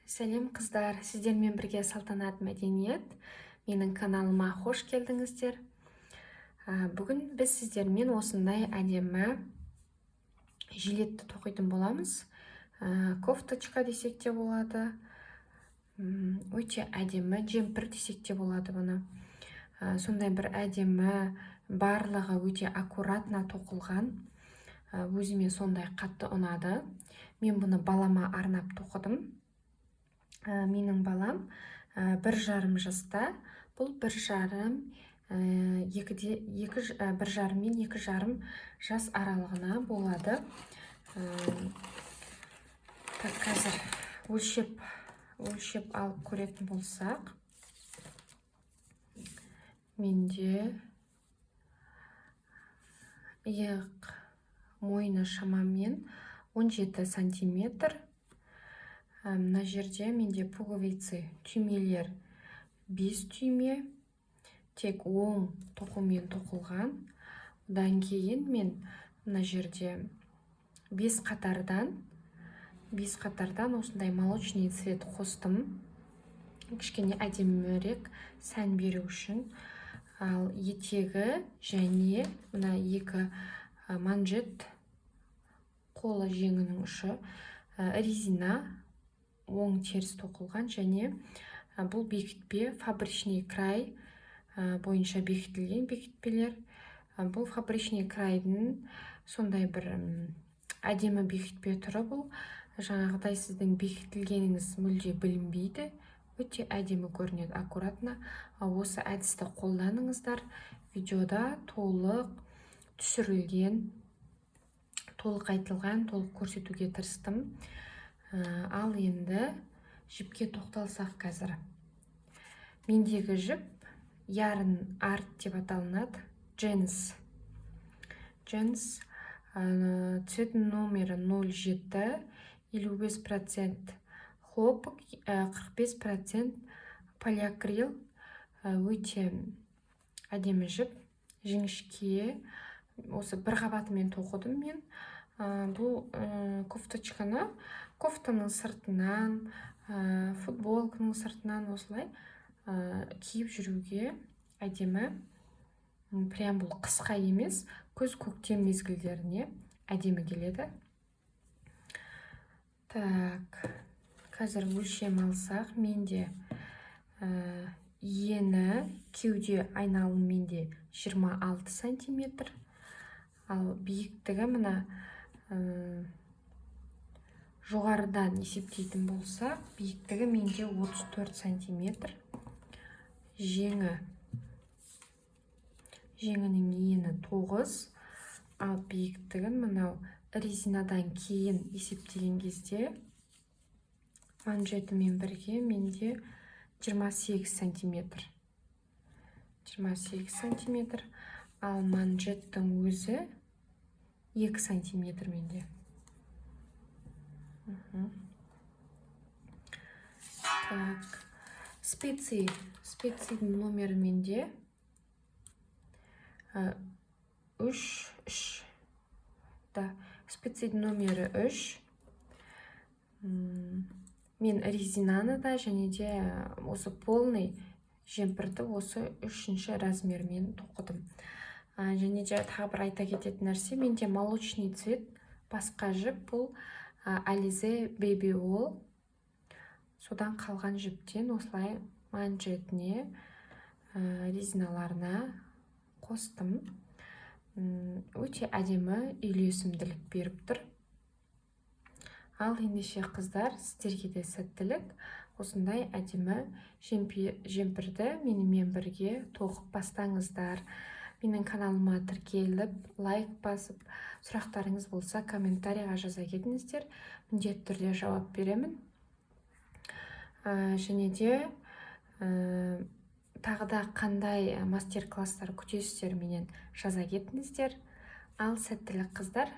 Сәлем, қыздар! Сіздермен бірге Салтанат Мәдениет. Менің каналыма қош келдіңіздер! Бүгін біз сіздермен осындай әдемі жилетті тоқитын боламыз. Кофточка десек те болады, өте әдемі джемпер десек те болады бұны. Сондай бір әдемі, барлығы өте аккуратно тоқылған. Өзіме сондай қатты ұнады. Мен бұны балама арнап тоқыдым. Менің балам 1,5 жаста. Бұл 1,5, екіде екі, 1,5 мен 2,5 жас аралығына болады. Так, қазір өлшеп алып көретін болсақ, менде иық мойны шамамен 17 сантиметр. Мына жерде менде пуговицы, түймелер, 5 түйме, тек оң тоқумен тоқылған. Одан кейін мен мына жерде 5 қатардан осындай молочный цвет қостым, кішкене әдемірек сән беру үшін. Ал етегі және мына екі манжет, қолы, жеңінің ұшы резина, оң теріс тоқылған және бұл бекітпе фабричный край бойынша бекітілген бекітпелер. Бұл фабричный крайдың сондай бір әдемі бекітпе түрі. Бұл жаңағыдай сіздің бекітілгеніңіз мүлде білінбейді, өте әдемі көрінеді, аккуратно. Осы әдісті қолданыңыздар. Видеода толық түсірілген, толық айтылған, толық көрсетуге тырыстым. Ал енді жіпке тоқталсақ, қазір мендегі жіп Yarn Art деп аталынады, джинс, джинс, цвет номері 07, 55% хлопок, 45% полиакрил. Өте әдемі жіп, жіңішке. Осы бір қабатымен тоқыдым мен. Бұл кофточканы кофтаның сыртынан, футболканың сыртынан осылай киіп жүруге әдемі. Прям бұл қысқа емес, күз, көктем мезгілдеріне әдемі келеді. Так, қазір өлшем алсақ, менде ені, кеуде айналым менде 26 сантиметр, ал биіктігі мына жоғарыдан есептейтін болсақ, биіктігі менде 34 сантиметр. Жеңі, жеңінің ені 9, ал биіктігін мынау резинадан кейін есептеген кезде манжетімен бірге менде 28 сантиметр, 28 сантиметр, ал манжеттің өзі 2 сантиметр менде. Так, спицы, спицының номері менде 3, 3 да, спицының номері 3. Мен резинаны да және де осы полный жемпірді осы үшінші размермен тоқыдым. Және де тағы бір айта кететін нәрсе, менде молочный цвет басқа жіп, бұл Alize Baby Wool, содан қалған жіптен осылай манжетіне, резиналарына қостым. Өте әдемі үйлесімділік беріп тұр. Ал ендеше, қыздар, сіздерге де сәттілік! Осындай әдемі жемпірді менімен бірге тоқып бастаңыздар. Менің каналыма тіркеліп, лайк басып, сұрақтарыңыз болса, комментарийға жаза кетіңіздер, міндетті түрде жауап беремін. Және де тағы да қандай мастер класстар күтесіздер, менен жаза кетіңіздер. Ал сәттілік, қыздар!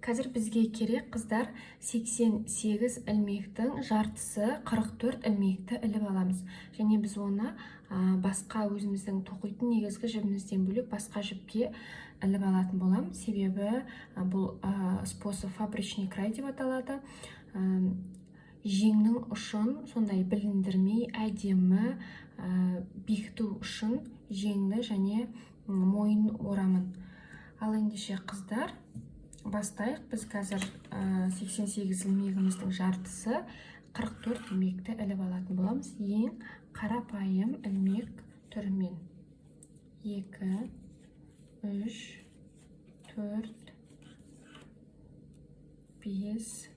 Қазір бізге керек, қыздар, 88 ілмектің жартысы, 44 ілмекті іліп аламыз. Және біз оны басқа өзіміздің тоқитын негізгі жібімізден бөлек басқа жіпке іліп алатын боламыз. Себебі бұл способ фабричный край деп аталады. Жеңнің ұшын сондай біліндірмей әдемі бекіту үшін жеңді және мойын орамын. Ал ендеше, қыздар, бастайық. Біз қазір 88 ілмегіміздің жартысы, 44 ілмекті іліп алатын боламыз ең қарапайым ілмек түрімен. 2, 3, 4, 5,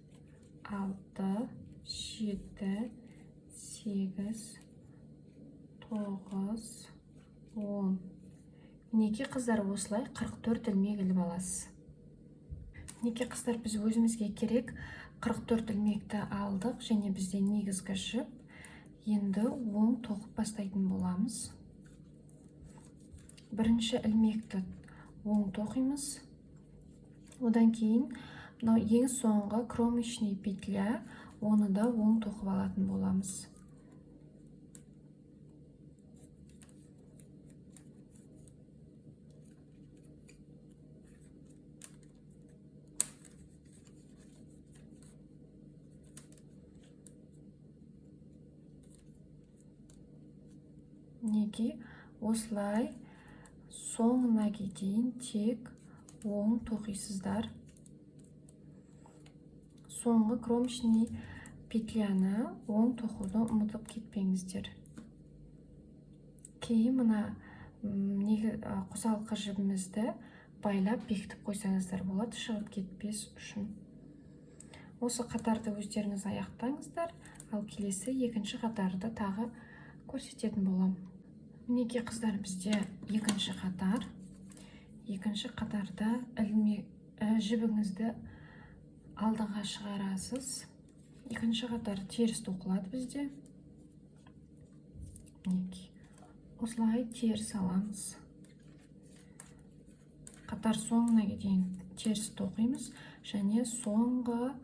6, 7, 8, 9, 10. Мінекей, қыздар, осылай 44 ілмек іліп аласыз. Мінекей, қыздар, біз өзімізге керек 44 ілмекті алдық және бізде негізгі жіп. Енді оң тоқып бастайтын боламыз. Бірінші ілмекті оң тоқимыз. Одан кейін мынау ең соңғы кромочный петля, оны да оң тоқып алатын боламыз. Мінекей, осылай соңына дейін тек оң тоқисыздар. Соңғы кромочный петляны оң тоқуды ұмытып кетпеңіздер. Кейін мына қосалқы жібімізді байлап, бекітіп қойсаңыздар болады, шығып кетпес үшін. Осы қатарды өздеріңіз аяқтаңыздар, ал келесі екінші қатарды тағы көрсететін боламын. Мінекей, қыздар, бізде екінші қатар. Екінші қатарда ілме жібіңізді алдыға шығарасыз. Екінші қатар теріс тоқылады бізде. Мінекей, осылай теріс аламыз. Қатар соңына дейін теріс тоқимыз және соңғы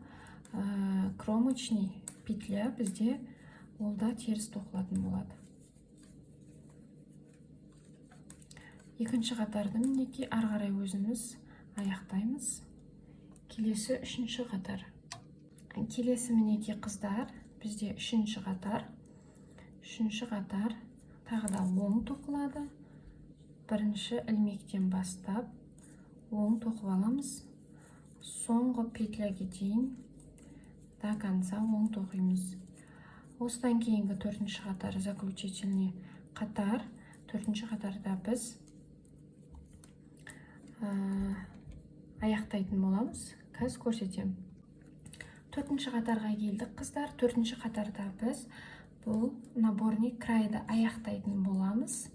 кромочный петля бізде, ол да теріс тоқылатын болады. Екінші қатарды, мінекей, ары қарай өзіміз аяқтаймыз. Келесі үшінші қатар. Келесі, мінекей, қыздар, бізде үшінші қатар. Үшінші қатар тағы да оң тоқылады. Бірінші ілмектен бастап оң тоқып аламыз. Соңғы петляге дейін, до конца оң тоқимыз. Осыдан кейінгі төртінші қатар, заключительный қатар. Төртінші қатарда біз аяқтайтын боламыз. Қазір көрсетемін. Төртінші қатарға келдік, қыздар. Төртінші қатарда біз бұл наборный крайды аяқтайтын боламыз.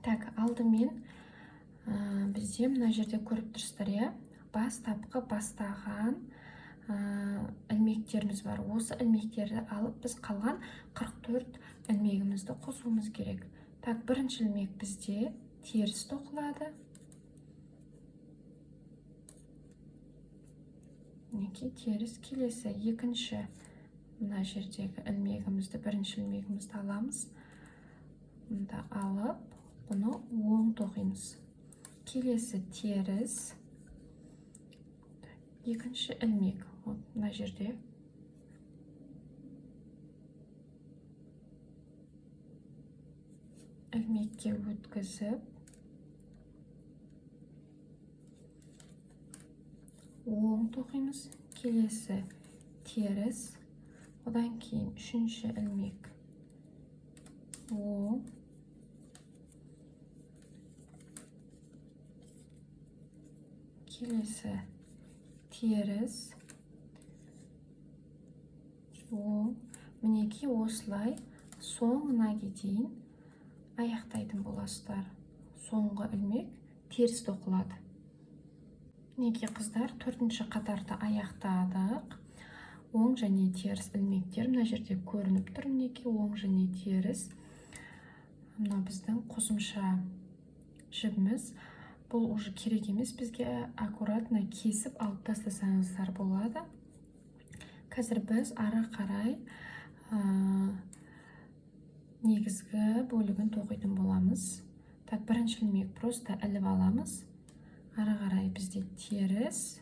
Так, алдымен бізде мына жерде көріп тұрсыздар, иә, бастапқы бастаған ілмектеріміз бар. Осы ілмектерді алып, біз қалған 44 ілмегімізді қосуымыз керек. Так, бірінші ілмек бізде теріс тоқылады. Мінекей, теріс. Келесі екінші мына жердегі ілмегімізді, бірінші ілмегімізді аламыз. Мында алып, бұны оң тоқимыз. Келесі теріс. Екінші ілмек, вот мына жерде ілмекке өткізіп, оң тоқимыз. Келесі теріс. Одан кейін үшінші ілмек оң. Келесі теріс, оң. Мінекей, осылай соңына дейін аяқтайтын боласыздар. Соңғы ілмек теріс тоқылады. Мінекей, қыздар, төртінші қатарды аяқтадық. Оң және теріс ілмектер мына жерде көрініп тұр. Мінекей, оң және теріс. Мына біздің қосымша жібіміз. Бұл уже керек емес бізге, аккуратно кесіп алып тастасаңыздар болады. Қазір біз ары қарай негізгі бөлігін тоқитын боламыз. Так, бірінші ілмек просто іліп аламыз. Ары қарай бізде теріс,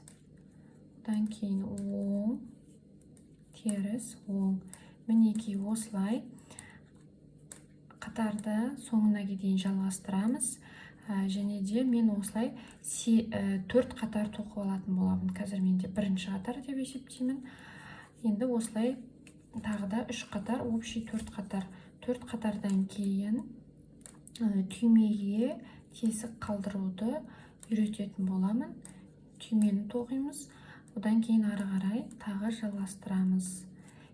одан кейін оң, теріс, оң. Мінекей, осылай қатарды соңына дейін жалғастырамыз. Және де мен осылай төрт қатар тоқып алатын боламын. Қазір менде бірінші қатар деп есептеймін. Енді осылай тағы да үш қатар, общий төрт қатар. Төрт қатардан кейін түймеге тесік қалдыруды үйрететін боламын. Түймені тоқимыз, одан кейін ары қарай тағы жалғастырамыз.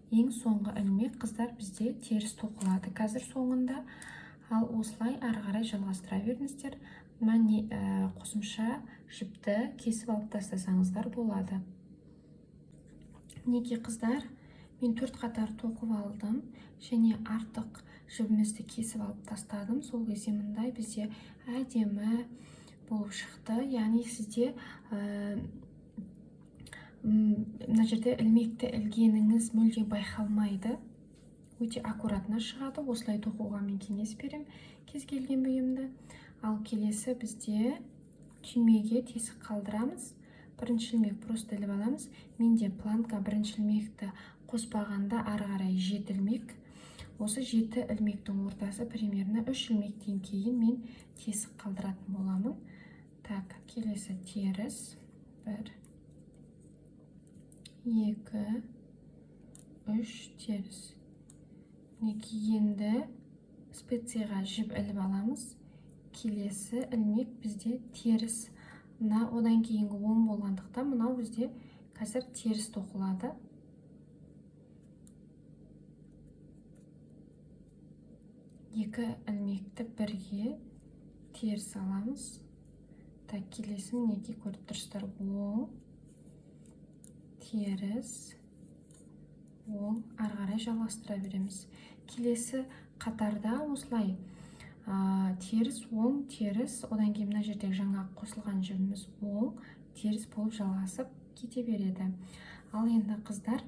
Ең соңғы ілмек, қыздар, бізде теріс тоқылады қазір соңында. Ал осылай ары қарай жалғастыра беріңіздер. Мына қосымша жіпті кесіп алып тастасаңыздар болады. Мінекей, қыздар, мен төрт қатар тоқып алдым және артық жібімізді кесіп алып тастадым. Сол кезде мындай бізде әдемі болып шықты. Яғни сізде мына жерде ілмекті ілгеніңіз мүлде байқалмайды, өте аккуратно шығады. Осылай тоқуға мен кеңес беремін кез келген бұйымды. Ал келесі бізде түймеге тесік қалдырамыз. Бірінші ілмек просто іліп аламыз. Менде планка бірінші ілмекті қоспағанда ары қарай жеті ілмек. Осы жеті ілмектің ортасы, примерно үш ілмектен кейін мен тесік қалдыратын боламын. Так, келесі теріс, бір, екі, үш, теріс. Мінекей, енді специяға жіп іліп аламыз. Келесі ілмек бізде теріс, мына одан кейінгі оң болғандықтан, мынау бізде қазір теріс тоқылады. Екі ілмекті бірге теріс аламыз. Так, келесі, мінекей, көріп тұрсыздар, оң, теріс, оң, ары қарай жалғастыра береміз. Келесі қатарда осылай теріс, оң, теріс, одан кейін мына жердегі жаңа қосылған жібіміз оң, теріс болып жалғасып кете береді. Ал енді, қыздар,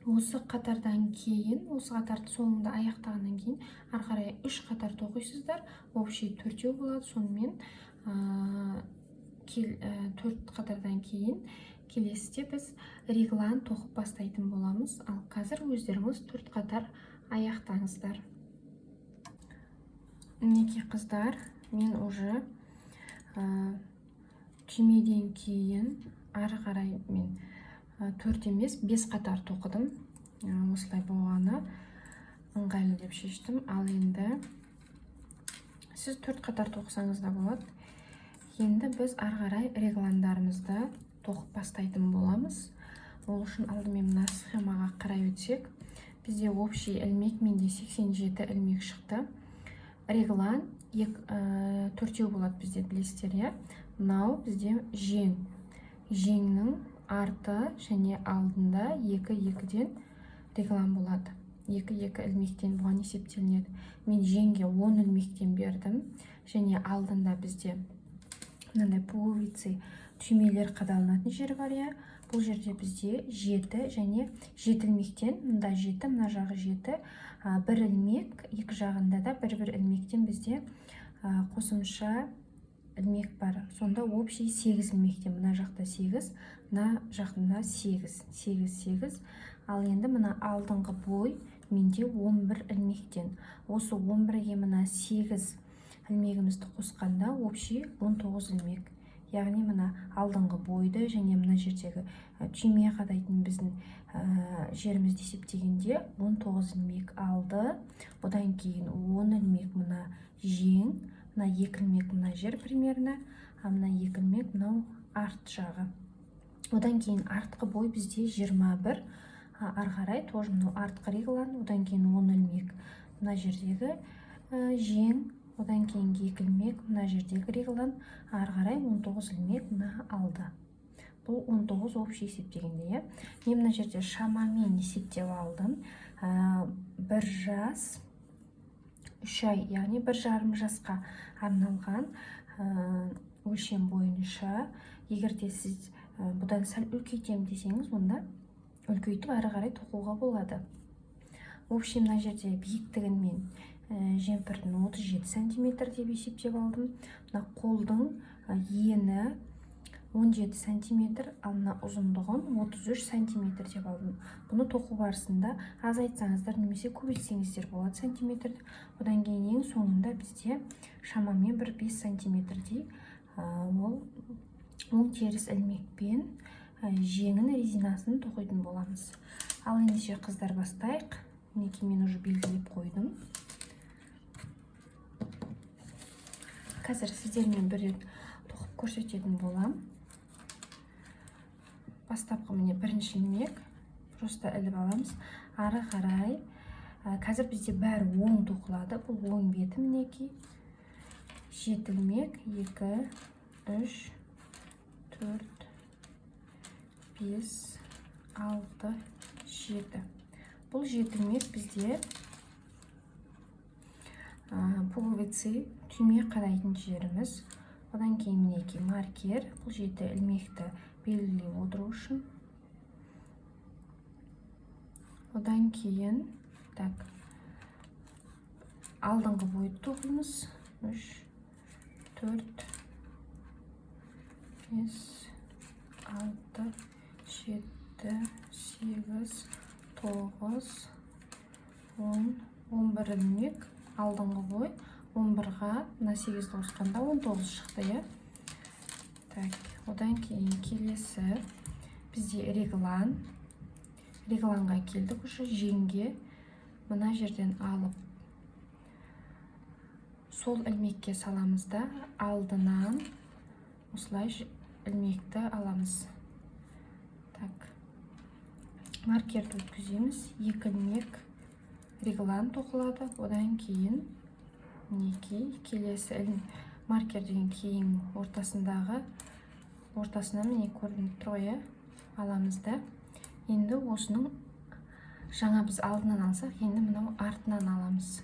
осы қатардан кейін, осы қатарды соңында аяқтағаннан кейін ары қарай үш қатар тоқисыздар, общий төртеу болады. Сонымен төрт қатардан кейін келесіде біз реглан тоқып бастайтын боламыз. Ал қазір өздеріңіз төрт қатар аяқтаңыздар. Мінекей, қыздар, мен уже түймеден кейін ары қарай мен төрт емес, бес қатар тоқыдым. Осылай болғаны ыңғайлы деп шештім. Ал енді сіз төрт қатар тоқысаңыз да болады. Енді біз ары қарай регландарымызды тоқып бастайтын боламыз. Ол үшін алдымен мына схемаға қарай өтсек. Бізде общий ілмек менде 87 ілмек шықты. Реглан төртеу болады бізде, білесіздер, иә. Мынау бізде жең, жеңнің арты және алдында екі екіден реглан болады, екі екі ілмектен бұған есептелінеді. Мен жеңге 10 ілмектен бердім. Және алдында бізде мынандай пуговицы, түймелер қадалынатын жері бар, иә. Бұл жерде бізде жеті және жеті ілмектен, мында жеті, мына жағы жеті, бір ілмек, екі жағында да бір бір ілмектен бізде қосымша ілмек бар. Сонда общий сегіз ілмектен, мына жақта сегіз, мына жағында сегіз, сегіз, сегіз. Ал енді мына алдыңғы бой менде 11 ілмектен. Осы 11-ге мына 8 ілмегімізді қосқанда общий 19 ілмек. Яғни мына алдыңғы бойды және мына жердегі түйме қадайтын біздің жерімізді есептегенде 19 ілмек алды. Одан кейін 10 ілмек мына жең, мына екі ілмек мына жер примерно, а мына екі ілмек мынау арт жағы. Одан кейін артқы бой бізде 21, ары қарай тоже мынау артқы реглан, одан кейін 10 ілмек мына жердегі жең, одан кейінгі екі ілмек мына жердегі реглан, ары қарай 19 ілмек мына алды. Бұл 19 общий есептегенде, иә. Мен мына жерде шамамен есептеп алдым. 1 жас 3 ай, яғни 1,5 жасқа арналған. өлшем бойынша. Егер де сіз бұдан сәл үлкейтемін десеңіз, онда үлкейтіп ары қарай тоқуға болады. В общем, мына жерде биіктігін мен жемпірдің 37 сантиметр деп есептеп алдым. Мына қолдың ені 17 сантиметр, ал мына ұзындығын 33 сантиметр деп алдым. Бұны тоқу барысында азайтсаңыздар немесе көбейтсеңіздер болады сантиметрді. Одан кейін ең соңында бізде шамамен бір 5 сантиметрдей ол оң теріс ілмекпен жеңін резинасын тоқитын боламыз. Ал ендеше, қыздар, бастайық. Мінекей, мен уже белгілеп қойдым. Қазір сіздермен бір рет тоқып көрсететін боламын. Бастапқы, міне, бірінші ілмек, просто іліп аламыз. Ары қарай қазір бізде бәрі оң тоқылады. Бұл оң беті, мінекей. 7 ілмек: 2, 3, 4, 5, 6, 7. Бұл 7 ілмек бізде пуговицы, түйме қадайтын жеріміз. Одан кейін, мінекей, маркер, бұл 7 ілмекті белгілеп отыру үшін. Одан кейін, так, алдыңғы бойды тоқимыз: 3, 4, 5, 6, 7, 8, 9, 10, 11 ілмек алдыңғы бой. 11-ға мына 8-ді қосқанда 19 шықты, иә. Так, одан кейін келесі бізде реглан. Регланға келдік уже, жеңге. Мына жерден алып, сол ілмекке саламыз да, алдынан осылай ілмекті аламыз. Так, маркерді өткіземіз, екі ілмек реглан тоқылады. Одан кейін, мінекей, келесі маркерден кейін ортасындағы, ортасына, міне, көрініп тұр ғой, иә, аламыз да. Енді осының жаңа біз алдынан алсақ, енді мынау артынан аламыз.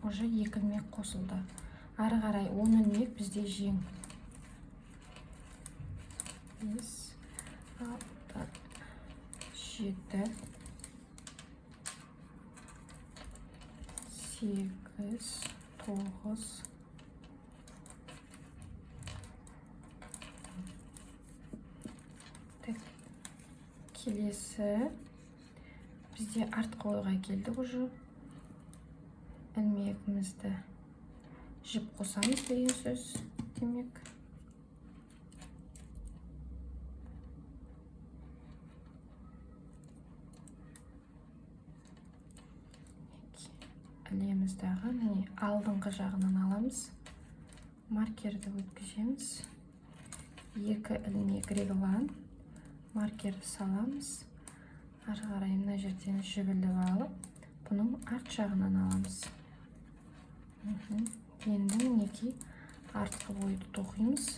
Уже екі ілмек қосылды. Ары қарай 10 ілмек бізде жең: 5, 6, 7, 8, 9. Так, келесі бізде артқы ойға келдік. Уже ілмегімізді жіп қосамыз деген сөз. Демек, ілеміз дағы, міне, алдыңғы жағынан аламыз, маркерді өткіземіз, екі ілмек реглан, маркерді саламыз. Ары қарай мына жерден жіп іліп алып, бұның арт жағынан аламыз. Енді, мінекей, артқы бойды тоқимыз.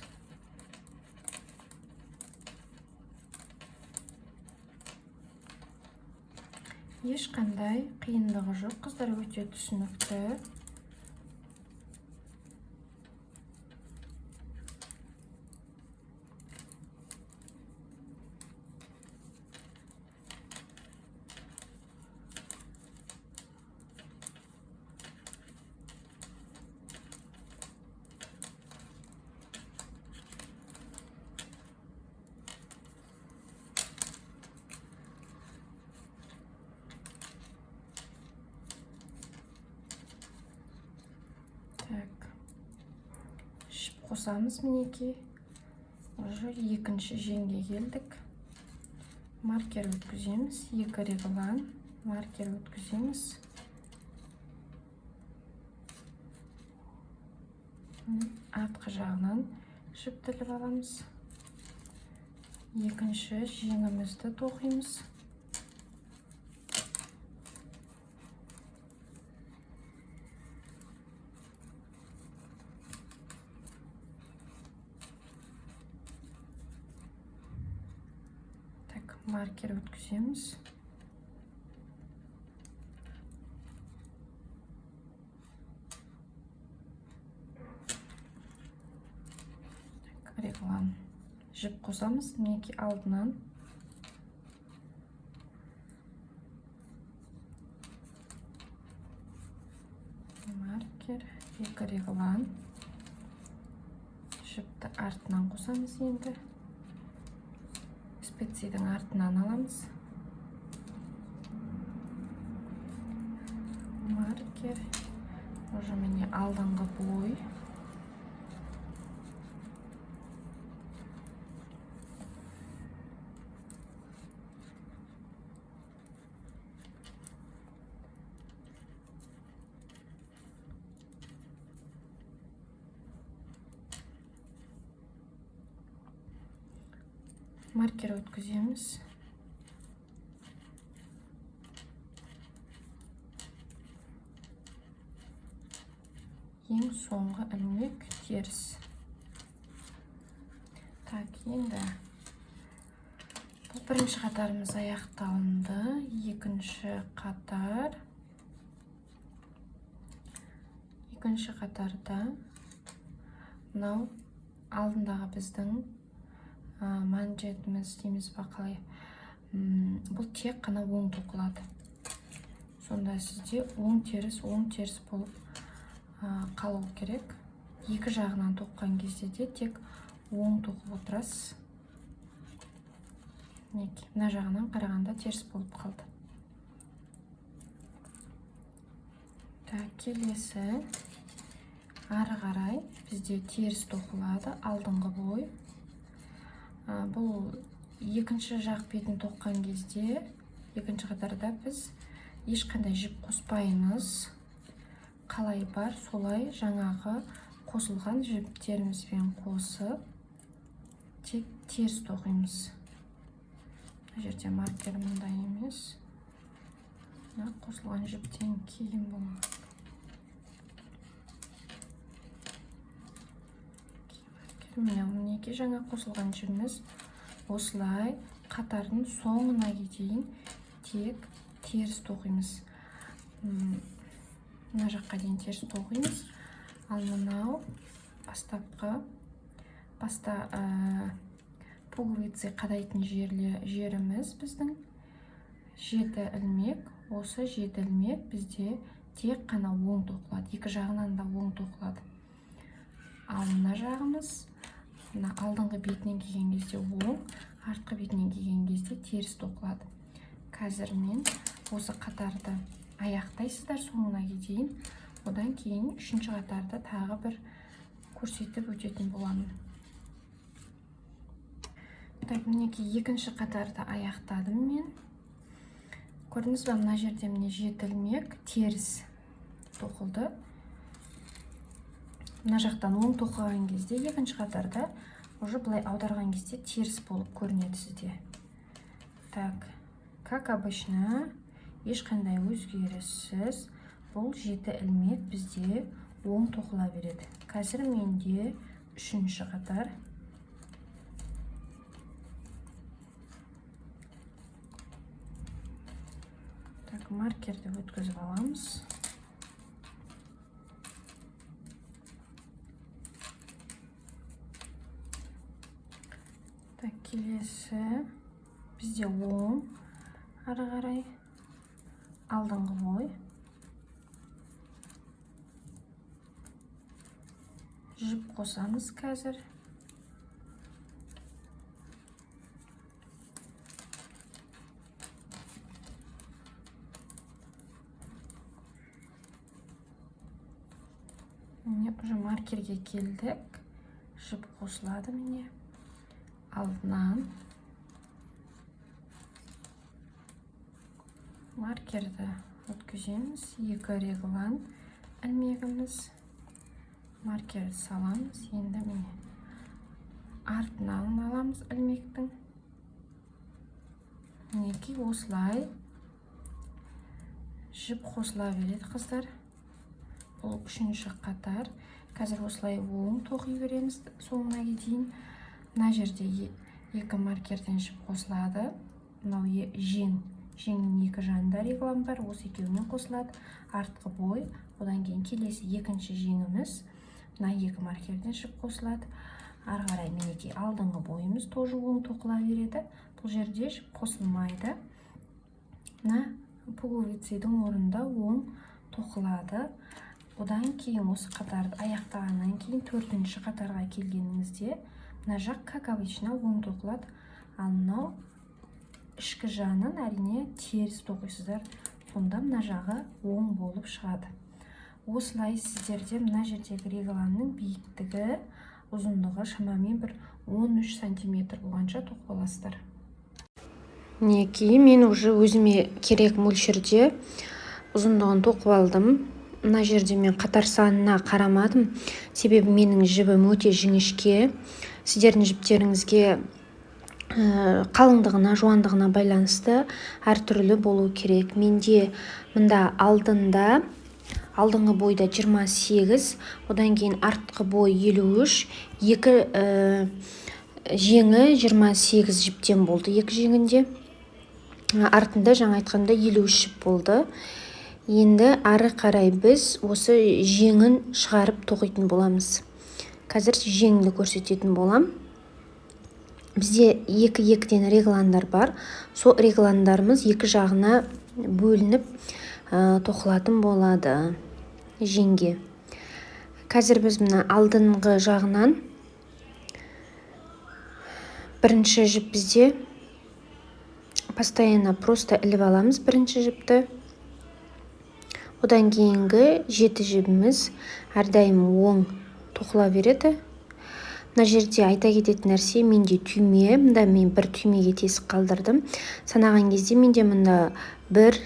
Ешқандай қиындығы жоқ, қыздар, өте түсінікті. Так, жіп қосамыз, мінекей, уже екінші жеңге келдік. Маркер өткіземіз, екі реглан, маркер өткіземіз. Артқы жағынан жіпті іліп аламыз, екінші жеңімізді тоқимыз. Так, маркер өткіземіз. Жіп қосамыз, мінекей, алдынан. Маркер, екі реглан. Жіпті артынан қосамыз енді. Специдің артынан аламыз. Маркер. Уже міне алдыңғы бой. Маркер өткіземіз. Ең соңғы ілмек теріс. Так, енді бұл бірінші қатарымыз аяқталынды. Екінші қатар. Екінші қатарда мынау алдындағы біздің манжетіміз дейміз ба қалай, бұл тек қана оң тоқылады. Сонда сізде оң теріс, оң теріс болып қалу керек. Екі жағынан тоққан кезде де тек оң тоқып отырасыз. Мінекей, мына жағынан қарағанда теріс болып қалды. Так, келесі ары қарай бізде теріс тоқылады алдыңғы бой. Бұл екінші жақ бетін тоққан кезде, екінші қатарда біз ешқандай жіп қоспаймыз. Қалай бар, солай жаңағы қосылған жіптерімізбен қосып тек теріс тоқимыз. Мына жерде маркер мындай емес. Мына қосылған жіптен кейін болады. Міне, мінекей жаңа қосылған жібіміз осылай қатардың соңына дейін тек теріс тоқимыз. Мына жаққа дейін теріс тоқимыз. Ал мынау бастапқы баста пуговицы қадайтын жеріміз біздің 7 ілмек. Осы 7 ілмек бізде тек қана оң тоқылады. Екі жағынан да оң тоқылады. Ал мына жағымыз мына алдыңғы бетінен келген кезде оң, артқы бетінен келген кезде теріс тоқылады. Қазір мен осы қатарды аяқтайсыздар соңына дейін. Одан кейін үшінші қатарды тағы бір көрсетіп өтетін боламын. Так, мінекей екінші қатарды аяқтадым мен. Көрдіңіз бе, мына жерде міне 7 ілмек теріс тоқылды. Мына жақтан оң тоқыған кезде екінші қатарда уже былай аударған кезде теріс болып көрінеді сізде. Так, как обычно, ешқандай өзгеріссіз бұл 7 ілмек бізде оң тоқыла береді. Қазір менде үшінші қатар. Так, маркерді өткізіп аламыз. Так, келесі бізде оң, ары қарай алдыңғы бой. Жіп қосамыз қазір. Міне, уже маркерге келдік. Жіп қосылады міне. Алдынан маркерді өткіземіз. Екі реглан ілмегіміз. Маркерді саламыз. Енді міне артынан аламыз ілмектің. Мінекей осылай жіп қосыла береді, қыздар. Бұл үшінші қатар. Қазір осылай оң тоқи береміз соңына дейін. Мына жерде екі маркерден жіп қосылады. Мынау жең. Жеңнің екі жанында реглан бар, осы екеуінен қосылады. Артқы бой, одан кейін келесі екінші жеңіміз. Мына екі маркерден жіп қосылады. Ары қарай мінекей алдыңғы бойымыз тоже оң тоқыла береді. Бұл жерде жіп қосылмайды. Мына пуговицаның орнында оң тоқылады. Одан кейін осы қатарды аяқтағаннан кейін төртінші қатарға келгеніңізде мына жақ, как обычно, оң тоқылады. Ал мынау ішкі жағынан, әрине, теріс тоқисыздар. Сонда мына жағы оң болып шығады. Осылай сіздерде мына жердегі регланның биіктігі, ұзындығы шамамен бір 13 сантиметр болғанша тоқып аласыздар. Мінекей, мен уже өзіме керек мөлшерде ұзындығын тоқып алдым. Мына жерде мен қатар санына қарамадым, себебі менің жібім өте жіңішке. Сіздердің жіптеріңізге қалыңдығына, жуандығына байланысты әртүрлі болу керек. Менде мында алдында, алдыңғы бойда 28, одан кейін артқы бой 53, екі жеңі 28 жіптен болды, екі жеңінде. Артында, жаңа айтқандай, 53 жіп болды. Енді ары қарай біз осы жеңін шығарып тоқитын боламыз. Қазір жеңді көрсететін болам. Бізде екі екіден регландар бар. Сол регландарымыз екі жағына бөлініп тоқылатын болады жеңге. Қазір біз мына алдыңғы жағынан бірінші жіп бізде постоянно, просто іліп аламыз бірінші жіпті. Одан кейінгі жеті жібіміз әрдайым оң тоқыла береді. Мына жерде айта кететін нәрсе, менде түйме, мында мен бір түймеге тесік қалдырдым. Санаған кезде менде мында 1,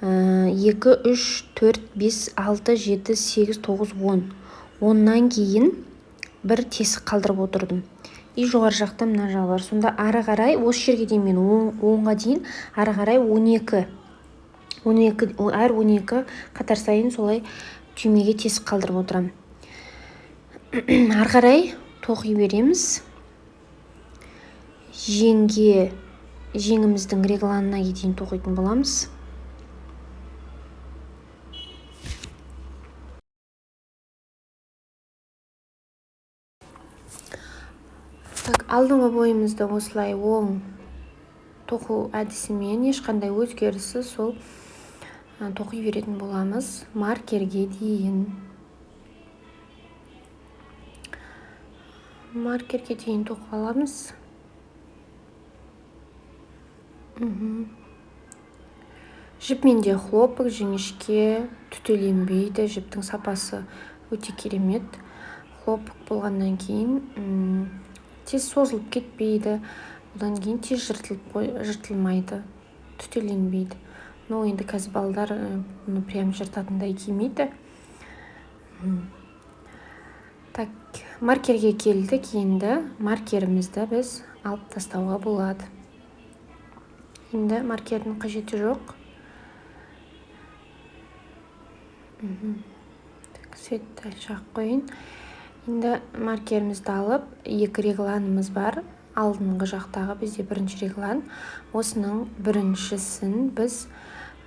2, 3, 4, 5, 6, 7, 8, 9, 10. Оннан кейін бір тесік қалдырып отырдым. И жоғары жақта мына жағы бар. Сонда ары қарай осы жерге дейін мен 10-ға дейін ары қарай 12, 12, әр 12 қатар сайын солай түймеге тесік қалдырып отырамын. Ары қарай тоқи береміз. Жеңге, жеңіміздің регланына дейін тоқитын боламыз. Так, алдыңғы бойымызды осылай оң тоқу әдісімен ешқандай өзгеріссіз сол тоқи беретін боламыз маркерге дейін. Маркерге дейін тоқып аламыз. Жіп менде хлопок, жіңішке, түтеленбейді. Жіптің сапасы өте керемет. Хлопок болғаннан кейін тез созылып кетпейді, одан кейін тез жыртылмайды, түтеленбейді. Но енді қазір балдар бұны прям жыртатындай кимейді. Так, маркерге келдік. Енді маркерімізді біз алып тастауға болады. Енді маркердің қажеті жоқ. Так, светті жағып қояйын. Енді маркерімізді алып, екі регланымыз бар. Алдыңғы жақтағы бізде бірінші реглан. Осының біріншісін біз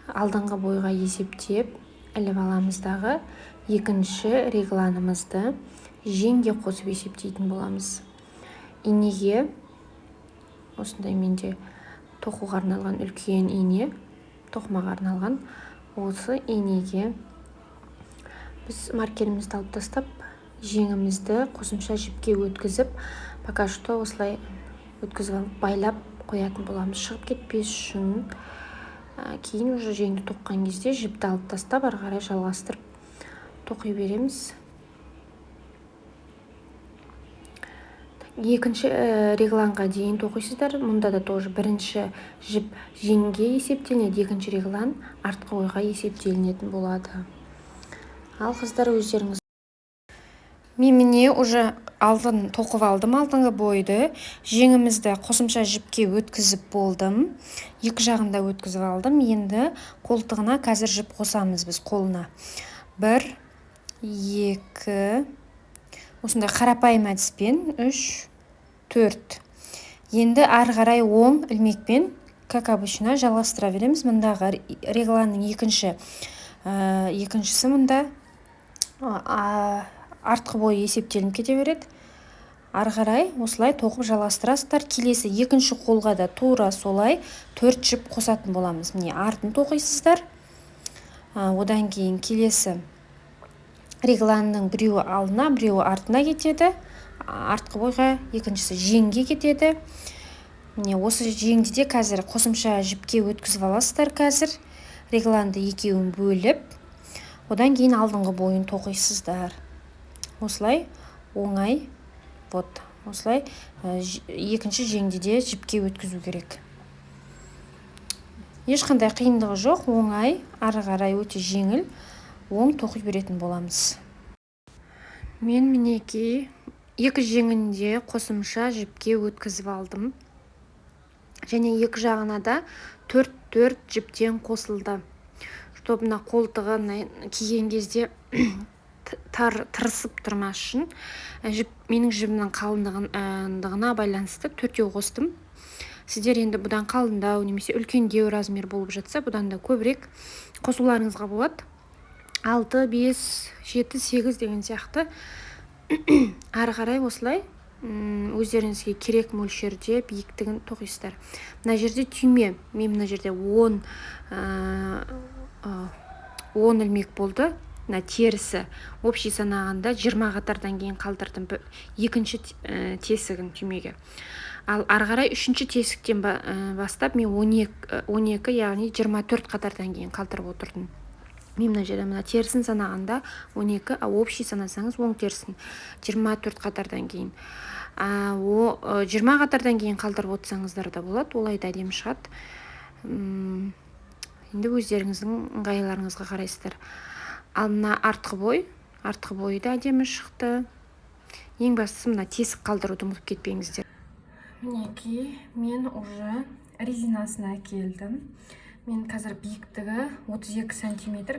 алдыңғы бойға есептеп іліп аламыз дағы, екінші регланымызды жеңге қосып есептейтін боламыз. Инеге осындай менде тоқуға арналған үлкен ине, тоқымаға арналған осы инеге біз маркерімізді алып тастап, жеңімізді қосымша жіпке өткізіп, пока что осылай өткізіп алып байлап қоятын боламыз, шығып кетпес үшін. Кейін уже жеңді тоққан кезде жіпті алып тастап, ары қарай жалғастырып тоқи береміз. Екінші регланға дейін тоқисыздар. Мұнда да тоже бірінші жіп жеңге есептелінеді, екінші реглан артқы ойға есептелінетін болады. Ал қыздар, өздеріңіз. Мен міне уже алдын тоқып алдым, алдыңғы бойды. Жеңімізді қосымша жіпке өткізіп болдым. Екі жағында өткізіп алдым. Енді қолтығына қазір жіп қосамыз біз қолына. 1, 2, осындай қарапайым әдіспен 3, 4. Енді ары қарай оң ілмекпен, как обычно, жалғастыра береміз. Мындағы регланның екіншісі мында артқы бойы есептелініп кете береді. Ары қарай осылай тоқып жалғастырасыздар. Келесі екінші қолға да тура солай төрт жіп қосатын боламыз. Міне, артын тоқисыздар. Одан кейін келесі регланның біреуі алдына, біреуі артына кетеді, артқы бойға, екіншісі жеңге кетеді. Міне, осы жеңді де қазір қосымша жіпке өткізіп аласыздар. Қазір регланды екеуін бөліп, одан кейін алдыңғы бойын тоқисыздар. Осылай оңай. Вот осылай екінші жеңді де жіпке өткізу керек. Ешқандай қиындығы жоқ, оңай. Ары қарай өте жеңіл, оң тоқи беретін боламыз. Мен, мінекей, екі жеңінде қосымша жіпке өткізіп алдым және екі жағына да төрт төрт жіптен қосылды, чтобы мына қолтығы киген кезде тар тырысып тұрмас үшін. Жіп, менің жібімнің қалыңдығына байланысты төртеу қостым. Сіздер енді бұдан қалыңдау немесе үлкендеу размер болып жатса, бұдан да көбірек қосуларыңызға болады: алты, бес, жеті, сегіз деген сияқты. Ары қарай осылай өздеріңізге керек мөлшерде биіктігін тоқисыздар. Мына жерде түйме, мен мына жерде 10 ілмек болды. Мына терісі общий санағанда 20 қатардан кейін қалдырдым екінші тесігін түймеге. Ал ары қарай үшінші тесіктен бастап мен 12, 12, яғни 24 қатардан кейін қалдырып отырдым. Мен мына жерде мына терісін санағанда 12, а общий санасаңыз, оң терісін 24 қатардан кейін, 20 қатардан кейін қалдырып отырсаңыздар да болады, олай да әдемі шығады. Енді өздеріңіздің ыңғайларыңызға қарайсыздар. Ал мына артқы бой, артқы бойы да әдемі шықты. Ең бастысы, мына тесік қалдыруды ұмытып кетпеңіздер. Мінекей, мен уже резинасына келдім. Мен қазір биіктігі 32 сантиметр.